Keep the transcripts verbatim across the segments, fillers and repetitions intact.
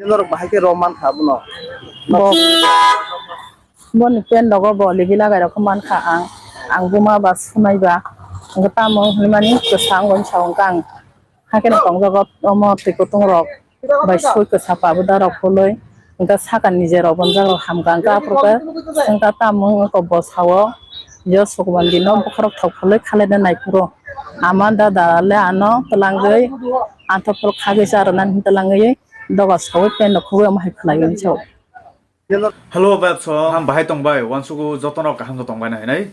Norok bahai khe rom mankha abono. Bo, boni pen rogo bo libi lagai rok mankha ang. Ang buma ba sunai ba. Ang tamo hinmani kwsa wngwi sa wngkha ang. Hakhe no tongjago omo twi kutung rok bai sui kwsa pabuda rok phului. Hwnkhe sakani je rok bonjak rok hamkha hwnkhe aphuru khe swngkha tamo wngkha bo sao. Je Sukumandi no bokhorok thok phului khalai da nai phuru. Ama dada le ano twlangwi anthok phuru khagwi cha rwna hinwi twlangwi doga sawi pen rok khugwi omo hai khlaiwi sao. Hello, vibe song. Ham bahai tong bai, wansugo jotono kaham no tong bai na hinai.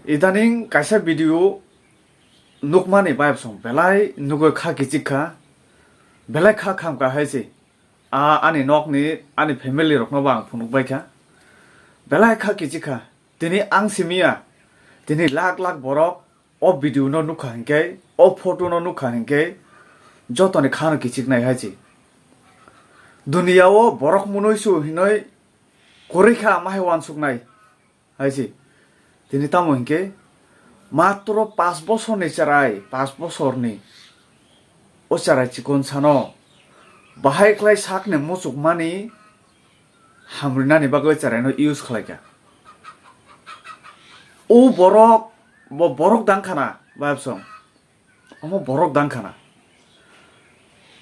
Idaning kaisa video nukmani vibe song belai nugwi kha kichik kha, belai kha kham kha hai se. A ani nokni, ani family rokno bo ang phunuk bai kha. Belai kha kichik kha. Tini ang simiya, tini lakh lakh borok o video no nukha hinkhe, o photo no nukha hinkhe, jotoni khano kichiknai hai se. Duniya o borok munui su hinoi kwrwi kha ama hai wansuknai hai se. Tini tamo hinkhe matro pash bosorni cherai, pash bosorni o cherai chikon sano bahai khlai sakni muchukmani hamrwnani bagwi cheraino use khlaikha. O borok, bo borok dangkhana, vibe song. Omo borok dangkhana.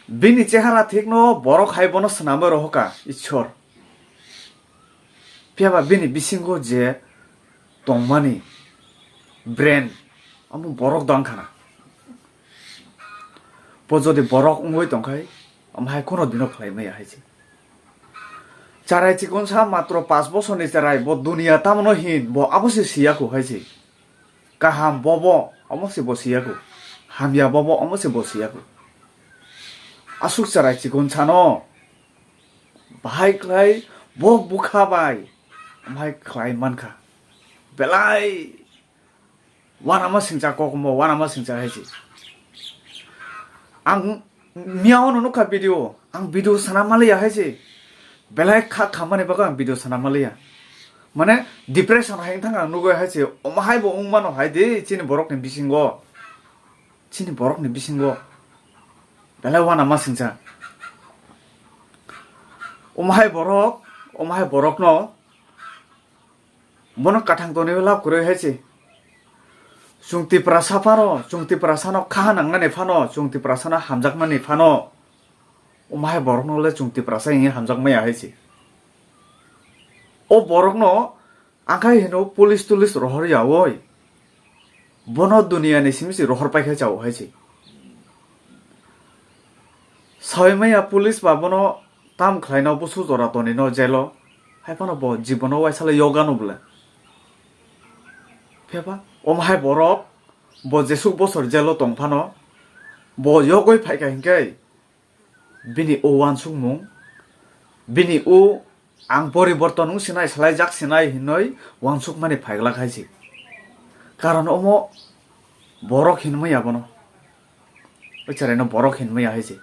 Bini chehara thikno borok hai bono swnamwi rohorkha, Ishwar. Phiya ba bini bisingo je tongmani brain, omo borok dangkhana. Bo jodi borok wngwi tongkhai, omo hai kheno dino khlai maya hai se. Cherai chikonsa matro pash bosorni cherai, bo duniya tamno hin, bo abo se siya kho hai se. Kaham bobo omo se bo siya kho, hamya bobo omo se bo siya kho. Aswk cherai chikonsano bahai khlai bo bwkha bai omo hai khlai mankha. Belai Uanama singcha kokombo, uanama singcha hai se. Ang miyao no nukha video, ang video sana maliya hai se. Belai kha khamani bagwi ang video sana maliya. Mane depression hai wngthang ang nugwi hai se. Omo hai bo wngmano hai de chini borokni bisingo. Chini borokni bisingo. Belai uanama singcha. Omo hai borok, omo hai borokno Bono kathang tonwi lab kwrwi hai se. Chwng Tiprasa phano, chwng Tiprasano kha nangnani phano, chwng Tiprasano hamjakmani phano, omo hai borokno le chwng Tiprasa hinwi hamjak maya hai se. O borokno angkhai hino police tulis rohor yaui. Bono duniya ni simi se rohor paikha chao hai se. Sawi maya police ba bono tam khlaino busu jora tonino jailo. Hai phano bo jibono waisale yoga no bwle. Pheba omo hai borok bo jesuk bosor jailo tong phano bo yogoi phaikha hinkhe bini o uansukmung, bini o ang poriborton wng sinai, salaijak sinai hinwi uansukmani phaiglak hai se. Karon omo borok hinmaya bono. O cheraino borok hinmaya hai se.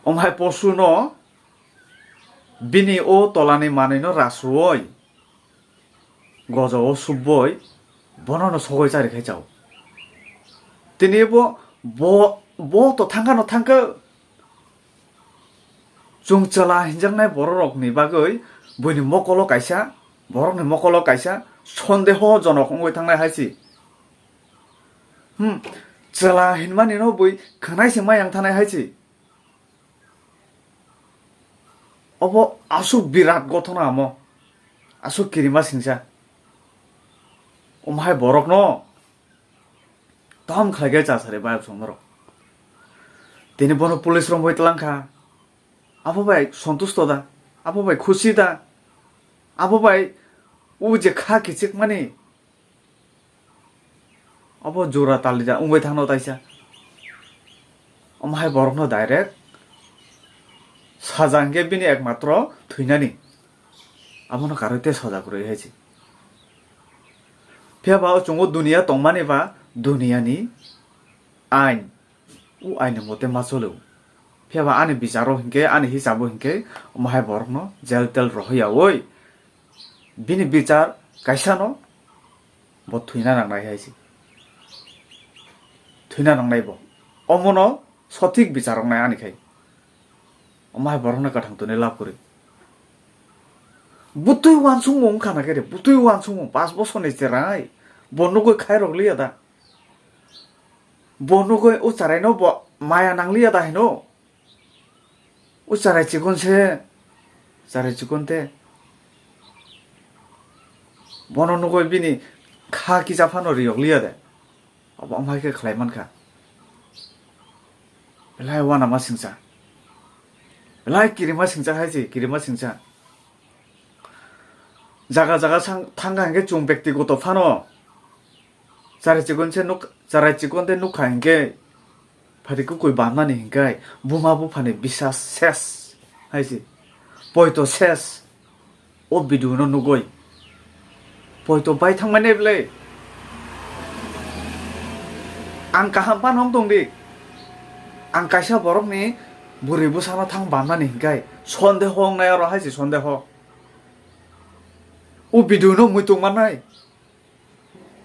Omo hai posuno bini o tolani manwino rasuoi. Gojo o suboi bono no sogoi chari khai chao. Tini bo, bo, bo to thangkha no thangkha. Chwng chwla hinjaknai borok rokni bagwi buini mokolo kaisa, borokni mokolo kaisa sondeho jonok wngwi thangnai hai se. Hmm, chwla hinmani no bui khwnai se mayang thanai hai se. Obo aswk birat gothona amo, aswk kirima singsa. Omo hai borokno tom khlai khe chasari bayok songmarok. Tini bono police romwi twlang kha. Abo bai sontusto da? Abo bai khusi da? Abo bai o je kha kichikmani Obo jora talida wngwi thangno taisa. Omo hai borokno direct saja hwnkhe bini ekmatro thwinani. Abono karwi tei saja kwrwi hai se. Phiya ba o chwngno duniya tongmani ba duniyani ain. O aini mote ma cholo. Phiya ba ani bicharo hinkhe, ani hisabo hinkhe, omo hai borokno jail tel rohoryaui bini bichar kaisano bo thwina nangnai hai se. Thwina nangnai bo. Omono sothik bichar wngnai ani khai. Omo hai borokno kwthang twi lab kwrwi. Butwi uansukmung wngkha na khe de, butwi uansukmung, pas bosorni cherai. Bo nugwi khairok liya da? Bo nugwi o charaino bo maya nangliya da hino? O charai chikon se, charai chikon te. Bono nugwi bini kha kisa phano riyok liya de. Abo wng hai khe khlai mankha. Belai uanama singcha. Belai kirima singcha hai se, kirima singcha. Jaga jaga sang-, thangkha hinkhe chwng bektigoto phano. Charai chikon se nuk-, charai chikon de nukha hinkhe. Phari kukui bamnani hinkhe buma buphani bisas ses hai se. Poito ses. O video no nugwi poito bai thangmani bwle. Ang kaham phano wng tong di. Ang kaisa borokni bwrwi bwsano thang bamnani hinkhe sondeho wngnai oro hai se sondeho. O video no muitung mannai.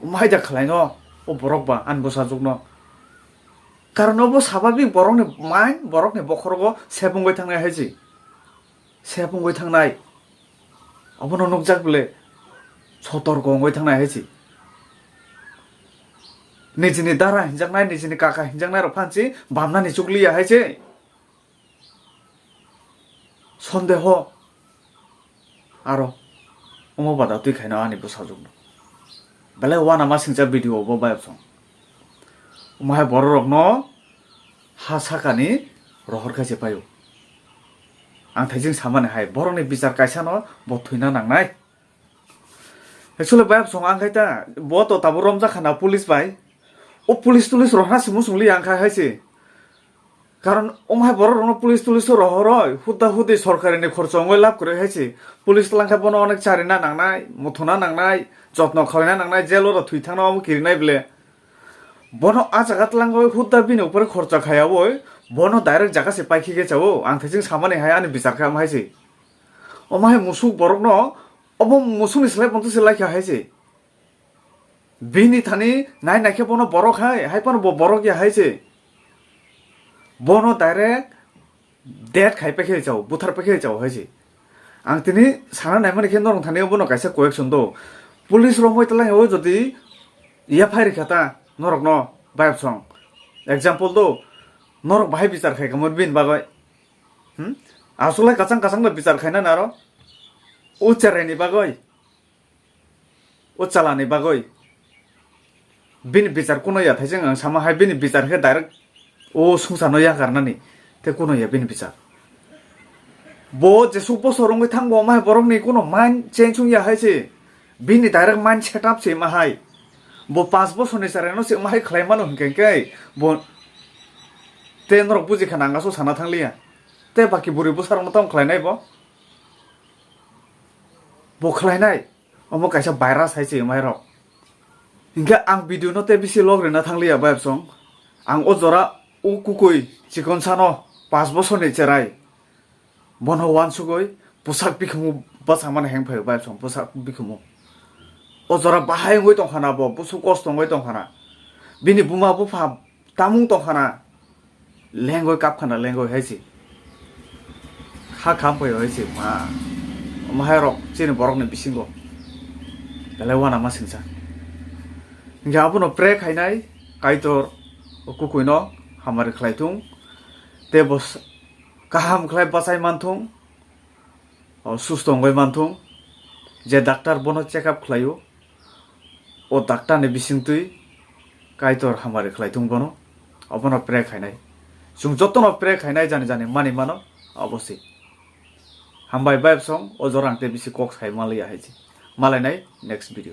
Omo hai da khlai no o borok ba ani bwsajwk no. Karon obo sababik borokni mind, borokni bokhorogo sep wngwi thangnai hai se. Sep wngwi thangnai. Obono nukjak bwle sotorko wngwi thangnai hai se. Nijini dara hinjaknai, nijini kaka hinjaknai rok phansi bamnani chukliya hai se. Sondeho aro omo bada twi khaino ani bwsajwkno. Belai uanama singcha video bo bayapsong. Omo hai bororokno ha sakani rohor khaise paio. Ang thaijing samani hai borokni bichar kaisano bo thwina nangnai. Actually, bayapsong ang khai ta, bo to tabuk romjak khana police bai. O police tulis rohna si muchung li ang khai hai se. Karon omo hai borok rokno police tulis o rohoroi, hudda hudi sorkari ni khorcho wngwi lab kwrwi hai se. Police tlang khe bono onek charina nangnai, muthuna nangnai, jotno khlaina nangnai, jail o thwi thangna omo kirinai bwle. Bono a jaga tlangwi hudda bini upore khorcha khayawoi, bono direct jaga se paikhe khe chao, ang thaiching samani hai ani bichar khe omo hai se. Omo hai musuk borokno, obo musukni slai ponto se laikha hai se. Bini thani nai naikhe bono borok hai, hai phano bo borok ya hai se. Bono direct death khai paikhe chao, buthar paikhe chao hai se. Ang tini sana naimani khe norok thani bono kaisa correction do. Police rok moi tlang o jodi ya phai rikha ta norokno bayapsong. Example do, norok bahai bichar khai kamo bini bagwi. Hmm? Aswk lai kachang kachang no bichar khaina naro. O cheraini bagwi. O chalani bagwi. Bini bichar kuno ya thaising ang sama hai bini bichar khe direct o sungsarno yakarnani. Te kuno ya bini bichar. Bo jesuk bosor wngwi thangbo omo hai borokni kuno mind change wngya hai se. Bini direct mind setup se ma hai. Bo panch bosorni cheraino se ma hai khlai mano hinkhe khe bo te norok buji khana ang aswk sana thangliya. Te baki bwrwi bwsarokno tamo khlainai bo? Bo khlainai? Omo kaisa virus hai se omo hai rok. Hinkhe ang video no tei bisi log rwna thangliya bayapsong. Ang o jora o kukui chikon sano panch bosorni cherai. Bono uansugwi bwsak bikhumu bwsakmani heng phaio bayapsong bwsak bikhumu. O jora bahai wngwi tongkhana bo, bwswk kosto wngwi tongkhana. Bini buma bupha tamung tongkhana. Lengwi kapkhana lengwi hai se. Kha kham phaio hai se ma. Omo hai rok chini borokni bisingo. Belai uanama singcha. Hinkhe abono pray khainai Kaitor o kukuino hamari khlai thung. Tei bo s-, kaham khlai bachai manthung, o susto wngwi manthung, je doctor bono check up khlaio, o doctor ni bisingtwi Kaitor hamari khlai thung bono, obono pray khainai. Chwng jotono pray khainai jani jani mani mano, obo se. Hambai bayapsong, o jora ang tei bisi kok sai manliya hai se. Malainai next video.